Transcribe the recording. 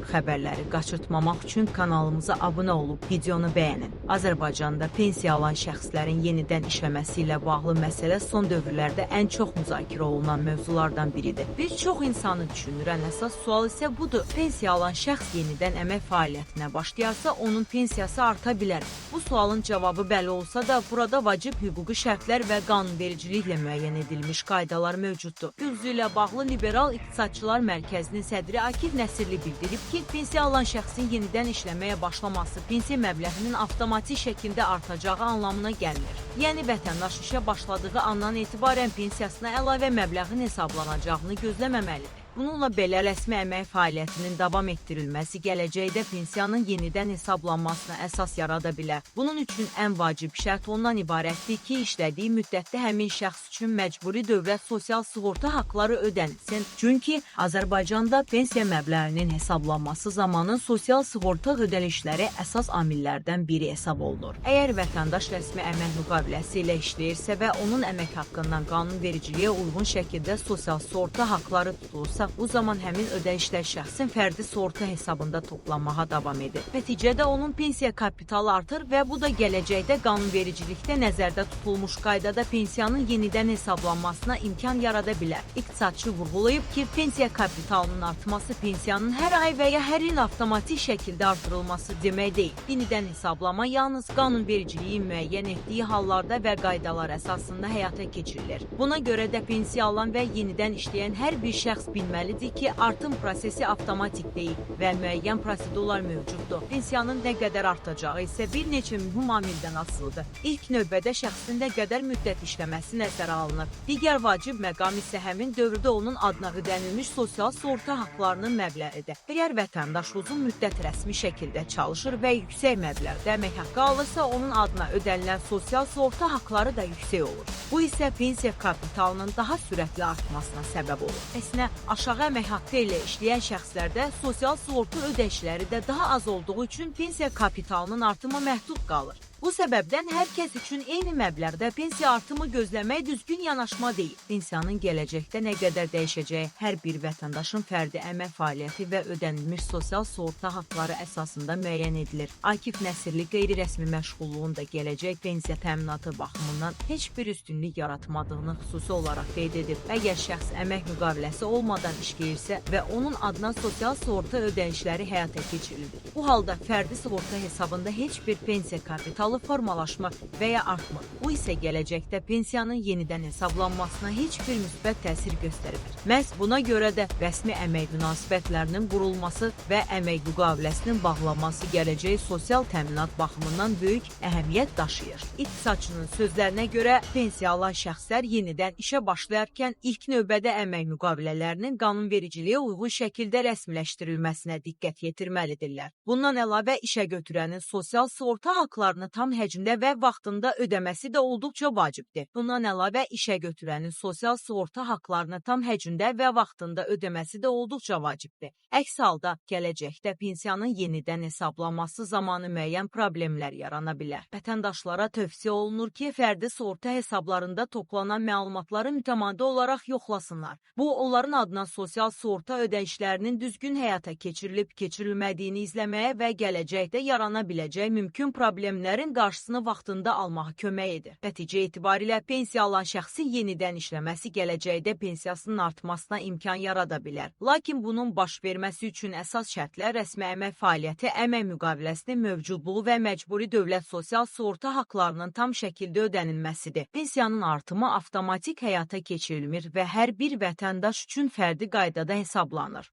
Xəbərləri qaçırtmamaq üçün kanalımıza abunə olub videonu bəyənin. Azərbaycanda pensiya alan şəxslərin yenidən işləməsi ilə bağlı məsələ son dövrlərdə ən çox müzakirə olunan mövzulardan biridir. Bir çox insanı düşündürən əsas sual isə budur. Pensiya alan şəxs yenidən əmək fəaliyyətinə başlayarsa, onun pensiyası arta bilər. Bu sualın cavabı bəli olsa da, burada vacib hüquqi şərtlər və qanunvericiliklə müəyyən edilmiş qaydalar mövcuddur. Mövzu ilə bağlı Liberal İqtisadçılar Mərkəzinin sədri Akif Nəsirli bildirib ki, pensiya alan şəxsin yenidən işləməyə başlaması pensiya məbləğinin avtomatik şəkildə artacağı anlamına gəlmir. Yəni vətəndaş işə başladığı andan etibarən pensiyasına əlavə məbləğin hesablanacağını gözləməməlidir. Bununla belə rəsmi əmək fəaliyyətinin davam etdirilməsi gələcəkdə pensiyanın yenidən hesablanmasına əsas yarada bilər. Bunun üçün ən vacib şərt ondan ibarətdir ki, işlədiyi müddətdə həmin şəxs üçün məcburi dövlət sosial sığorta haqları ödənilsin. Çünki Azərbaycanda pensiya məbləğinin hesablanması zamanı sosial sığorta ödənişləri əsas amillərdən biri hesab olunur. Əgər vətəndaş rəsmi əmək müqaviləsi ilə işləyirsə və onun əmək haqqından qanunvericiliyə uyğun şəkildə sosial sığorta haqları tutulursa, bu zaman həmin ödənişlər şəxsin fərdi sığorta hesabında toplanmağa davam edir. Nəticədə onun pensiya kapitalı artır və bu da gələcəkdə qanunvericilikdə nəzərdə tutulmuş qaydada pensiyanın yenidən hesablanmasına imkan yarada bilər. İqtisadçı vurğulayıb ki, pensiya kapitalının artması pensiyanın hər ay və ya hər il avtomatik şəkildə artırılması demək deyil. Yenidən hesablama yalnız qanunvericiliyin müəyyən etdiyi hallarda və qaydalar əsasında həyata keçirilir. Buna görə də pensiya alan və yenidən işləyən hər bir şəxs bilməlidir ki, artım prosesi avtomatik deyil və müəyyən prosedurlar mövcuddur. Pensiyanın nə qədər artacağı isə bir neçə mühüm amildən asılıdır. İlk növbədə şəxsin nə qədər müddət işləməsi nəzərə alınır. Digər vacib məqam isə həmin dövrdə onun adına ödənilmiş sosial sığorta haqlarının məbləğidir. Əgər vətəndaş uzun müddət rəsmi şəkildə çalışır və yüksək məbləğdə əmək haqqı alırsa, onun adına ödənilən sosial sığorta haqları da yüksək olur. Bu isə pensiya kapitalının daha sürətli artmasına səbəb olur. Əksinə, aşağı əmək haqqı ilə işləyən şəxslərdə sosial sığorta ödənişləri də daha az olduğu üçün pensiya kapitalının artımı məhdud qalır. Bu səbəbdən hər kəs üçün eyni məbləğdə pensiya artımı gözləmək düzgün yanaşma deyil. Pensiyanın gələcəkdə nə qədər dəyişəcəyi hər bir vətəndaşın fərdi əmək fəaliyyəti və ödənilmiş sosial sığorta haqları əsasında müəyyən edilir. Akif Nəsirli qeyri-rəsmi məşğulluğun da gələcək pensiya təminatı baxımından heç bir üstünlük yaratmadığını xüsusi olaraq qeyd edib. Əgər şəxs əmək müqaviləsi olmadan işləyirsə və onun adına sosial sığorta ödənişləri həyata keçirilir. Bu halda fərdi sığorta hesabında heç bir pensiya kapitalı formalaşmır və ya artmır. Bu isə gələcəkdə pensiyanın yenidən hesablanmasına heç bir müsbət təsir göstərmir. Məhz buna görə də rəsmi əmək münasibətlərinin qurulması və əmək müqaviləsinin bağlanması gələcək sosial təminat baxımından böyük əhəmiyyət daşıyır. İqtisadçının sözlərinə görə pensiya alan şəxslər yenidən işə başlayarkən ilk növbədə əmək müqavilələrinin qanunvericiliyə uyğun şəkildə rəsmiləşdirilməsinə diqqət yetirməlidirlər. Bundan əlavə işə götürənin sosial sığorta haqlarını tam həcmdə və vaxtında ödəməsi də olduqca vacibdir. Bundan əlavə işə götürənin sosial sığorta haqlarını tam həcmdə və vaxtında ödəməsi də olduqca vacibdir. Əks halda gələcəkdə pensiyanın yenidən hesablanması zamanı müəyyən problemlər yarana bilər. Vətəndaşlara tövsiyə olunur ki, fərdi sığorta hesablarında toplanan məlumatları mütəmadi olaraq yoxlasınlar. Bu, onların adına sosial sığorta ödənişlərinin düzgün həyata keçirilib keçirilmədiyini izləməyə və gələcəkdə yarana biləcək mümkün problemlərin qarşısını vaxtında almağa kömək edir. Nəticə etibarilə pensiya alan şəxsin yenidən işləməsi gələcəkdə pensiyasının artmasına imkan yarada bilər. Lakin bunun baş verməsi üçün əsas şərtlər rəsmi əmək fəaliyyəti, əmək müqaviləsinin mövcudluğu və məcburi dövlət sosial sığorta haqlarının tam şəkildə ödənilməsidir. Pensiyanın artımı avtomatik həyata keçirilmir və hər bir vətəndaş üçün fərdi qaydada hesablanır.